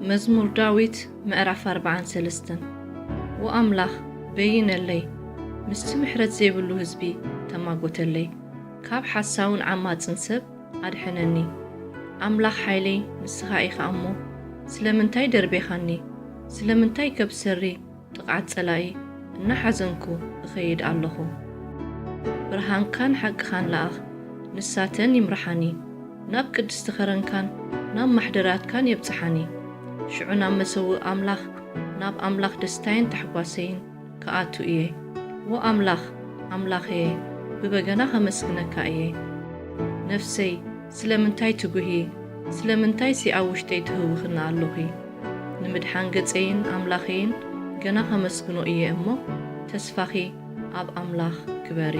መዝሙር ዳዊት ምዕራፍ ኣርባዓን ሰለስተን። ወኣምላኽ በይነለይ፣ ምስቲ ምሕረት ዘይብሉ ህዝቢ ተማጎተለይ፣ ካብ ሓሳውን ዓማጽን ሰብ ኣድሕነኒ። ኣምላኽ ሓይለይ ንስኻ ኢኻ እሞ፣ ስለምንታይ ደርቤኻኒ? ስለምንታይ ከብሰሪ ጥቕዓት ጸላኢ እናሓዘንኩ እኸይድ ኣለኹ? ብርሃንካን ሓቅኻን ለኣኽ፣ ንሳተን ይምርሓኒ፣ ናብ ቅድስቲ ኸረንካን ናብ ማሕደራትካን የብጽሓኒ። ሽዑ ናብ መሰውእ ኣምላኽ፣ ናብ ኣምላኽ ደስታይን ታሕጓሰይን ክኣቱ እየ። ወኣምላኽ ኣምላኸየ፣ ብበገና ኸመስግነካ እየ። ነፍሰይ ስለምንታይ ትጉሂ? ስለምንታይሲ ኣብ ውሽጠይ ትህውኽኒ ኣሎኺ? ንምድሓን ገጸይን ኣምላኸይን ገና ኸመስግኖ እየ እሞ፣ ተስፋኺ ኣብ ኣምላኽ ግበሪ።